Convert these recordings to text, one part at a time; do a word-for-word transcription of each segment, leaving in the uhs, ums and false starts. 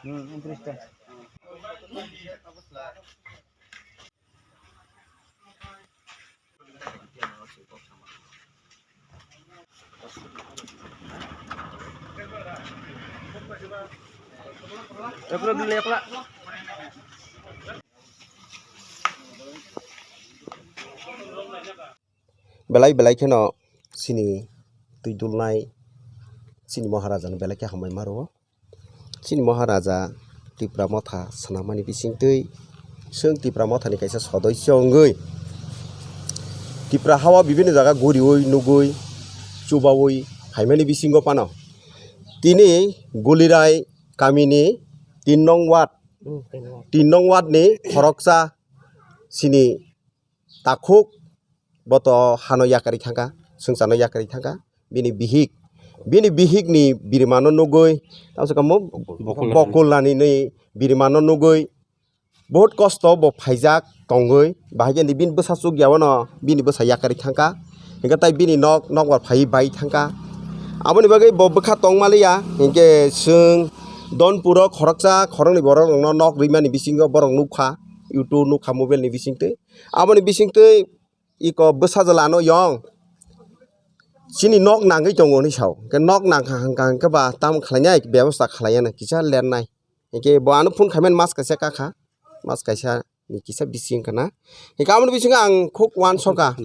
Hmm, untris ta. Belai belai kheno chini twi dulnai chini Maharaja no belai khe hambai ma rwo. Chini Maharaja Tipra Motha swnamani bisingtwi chwng Tipra Mothani kaisa sodoicho wngwi Tipra hao bibinno jaga guriwi nugwi chubawi phaimani bisingo phano tini Gulirai kamini tin nong ward, tin nong ward ni khoroksa chini takhuk bo to hano yakarwi thangkha, swngcharno yakarwi thangkha. Bini bihik, bini bihikni birimano nugwi, tamo se kamo Bokulnani. Bokulnani ni birimano nugwi, bahut kosto bo phaijak tongwi, bahai khe bini bwsa chukya wano bini bwsa yakarwi thangkha, hingkhe tai bini nok, nokbar phaiwi bai thangkha. Aboni bagwi bo bwkha tongmaliya, hingkhe chwng Donpuro khoroksa khoroknwi borok rokno nok rwimani bisingo borok nukha, YouTube nukha mobile ni bisingtwi. Aboni bisingtwi iko bwsajwlano yong chini nok nangwi tongo hinwi sao. Hwnkhe nok nangkha hwnkha hwnkhe ba tamo khlainai bebosta khlaiya na kisa lernai. Hwnkhe bo ano phone khaimani mas kaisa kakha, mas kaisa ni kisa bisi wngkha na. Hwnkhe aboni bisingo ang khuk uansukha.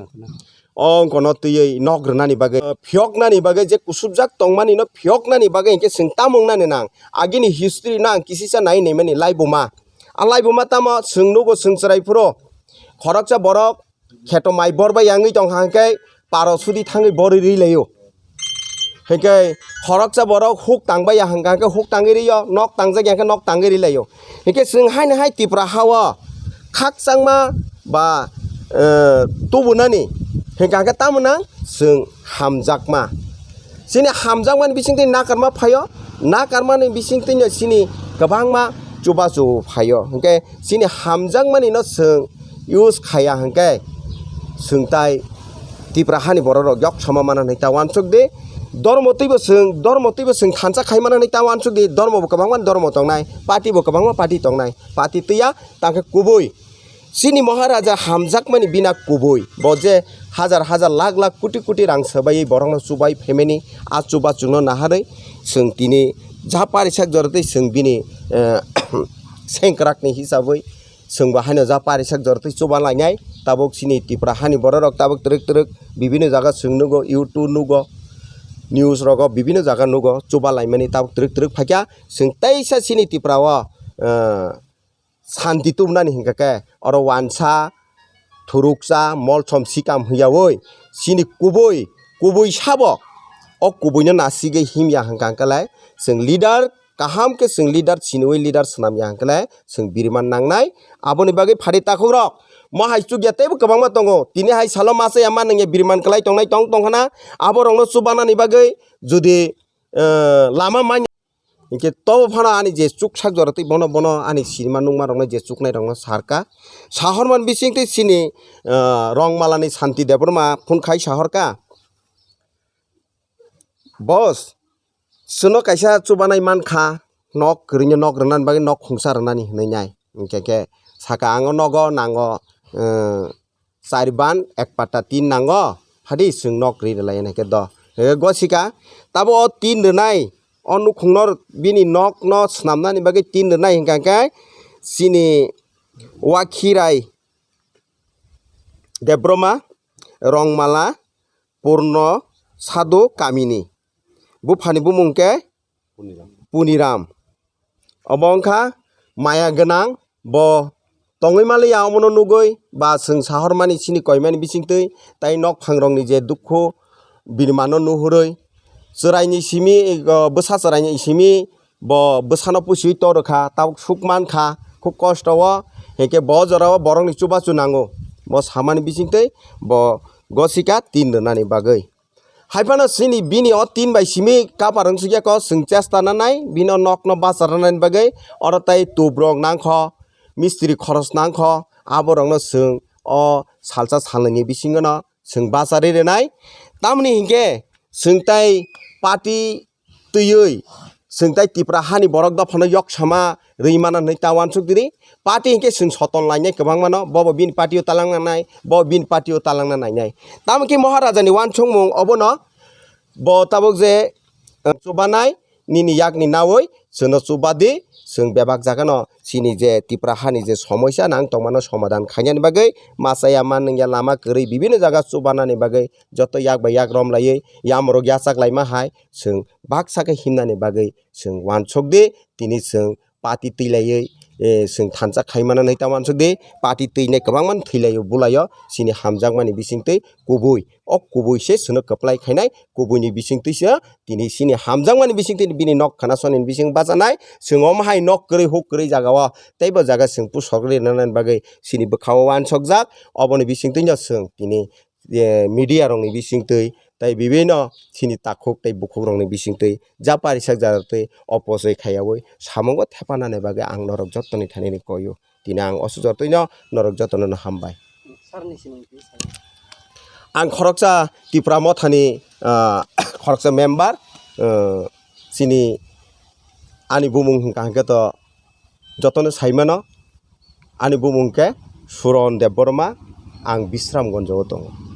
O wngkha no twiwi nok rwnani bagwi, phiyoknani bagwi je kusubjak tongmani no phiyoknani bagwi hwnkhe chwng tamo wngnani nang. Agini history no ang kisisa nai naimani laibuma. A laibuma tamo chwng nugo chwng chwrai phuru. Khoroksa borok kheto mai bor bai yangwi tongkha hwnkhe paro sudi thangwi bor ri laio. Hwnkhe khoroksa borok huk tangbai ya hwnkha hwnkhe huk tangwi rio, nok tangjak ya hwnkhe nok tangwi ri laio. Hwnkhe chwng haino hai Tipra hao khakchangma ba, eh, tubunani hwnkha hwnkhe tamo nang chwng hamjakma. Chini hamjakmani bisingtwi nakarma phaio, nakarmani bisingtwino chini kwbangma chubachu phaio. Hwnkhe chini hamjakmanino chwng use khaiya hwnkhe chwng tai Tipra hani bororok yok sama mana hinwi ta uansuk di. Dormo twibo chwng, dormo twibo chwng thansa khai mana hinwi ta uansuk di. Dormo bo kwbangma dormo tongnai, party bo kwbangma party tongnai. Party twiya tangkhe kubui. Chini Maharaja hamjakmani bina kubui. Bo je hajar hajar lakh lakh koti koti rang swbaiwi borokno chubai phaimani, a chubachukno naharwi chwng tini ja parisak joratwi chwng bini, eh, sengkrakni hisabwi chwng bo haino ja parisak joratwi chuba lainai. Tabuk chini Tipra hani bororok tabuk twrwk twrwk bibinno jaga chwng nugo, YouTube nugo, news rogo bibinno jaga nugo chuba laimani tabuk twrwk twrwk phaikha. Chwng teisa chini Tipra o, eh, santi tubunani hingka khe oro uansa, thuruksa, molsom sikam hwnyaui chini kubui, kubui sabo o kubuino nasigwi himya hwnkha hwnkhe lai chwng leader kaham khe chwng leader siniui leader swnamya hwnkhe lai chwng biriman nangnai. Aboni bagwi phari takhukrok mo hai chukya teibo kwbangma tongo, tini hai salo masa ya ma nangya biriman kwlai tongnai tong tong hana, aborokno chubanani bagwi jodi, eh, lama manya. Hinkhe tobo phano ani je chuksak jora twi bono, bono ani sinima nukma rokno je chuknai rokno sarka. Sahormani bisingtwi chini, ah, Rongmalani Santi Debbarma phone khai sahorka. Boss, chwngno kaisa chubanai mankha, nok kwrwino nok rwnani bagwi nok khungsa rwnani hwnwi nai. Hinkhe khe saka ang o nogo nango, eh, char ban ek pata tin nango, hadi chwng nok ri rwlai nai khe do. He gosika, tabo o tin rwnai, o nukhungno bini nokno swnamnani bagwi tin rwnai hwnkha khe chini Wakhirai Debbarma, Rongmala, Purno Sadhu kamini. Buphani bumung khe Puniram. Obo wngkha maya gwnang, bo tongwi manliya omono nugwi ba chwng sahormani chini koimani bisingtwi tai nokphangrokni je dukhu bini mano nuhurwi chwraini simi, o, bwsa chwraini simi bo bwsano pusiwi torwkha, tabuk suk mankha, khub kosto o, hinkhe bo jorao borokni chubachu nango, bo samani bisingtwi bo gosika tin rwnani bagwi. Haiphano chini bini o tin bai simi kapar wngsukya kok, chwng chesta nanai, bini o nokno bacharnani bagwi, oro tai tubrok nangkho, mistri khoros nangkho, aborokno chwng o salsa salnwini bisingono chwng bacharwi rwnai. Tamoni hinkhe chwng tai party twiwi chwng tai Tipra hani borok dophano yok sama rwi mana hwnwi ta uansuk di. Party hinkhe chwng soton lainai kwbangmano, bobo bini party o talangna nai, bobo bini party o talangna nainai. Tamo khe Maharajani uansukmung obono, bo tabuk je, eh, chubanai, nini yakni naui chwngno chuba di, chwng bebak jagano chini je Tipra hani je somoisa nang tongmano somadan khainani bagwi, masa ya man nungya lama kwrwi bibinno jaga chubanani bagwi joto yak bai yak romlaiwi yamorok yachak laima hai chwng baksa khe himnani bagwi chwng uansuk di, tini chwng party twilaiwi, eh, chwng thansa khaimana hinwi ta uansuk di, party twinai kwbangma thwilaio bulaio chini hamjakmani bisingtwi kubui. O kubui se chwngno kwplai khainai, kubuini bisingtwi se tini chini hamjakmani bisingtwi bini nok khana sonini bising bachanai, chwng omo hai nok kwrwi huk kwrwi jaga o, teibo jaga chwng pusok rwi rwnani bagwi chini bwkha o uansukjak, oboni bisingtwi no chwng tini, eh, media rokni bisingtwi tei bibinno chini takhuk tei bukhukrokni bisingtwi japari sak jaratwi opojoi khaiyaui samungo thepanani bagwi ang norok jottoni thani koio. Tini ang o sujortwino norok jotono no hambai. Sir ni sinimung twi sir. Ang khoroksa Tipra Mothani, ah, khoroksa member, ah, chini ani bumung hwnkha hwnkhe to jotono saimano. Ani bumung khe Suron Debbarma, ang Bisramgonjo o tongo.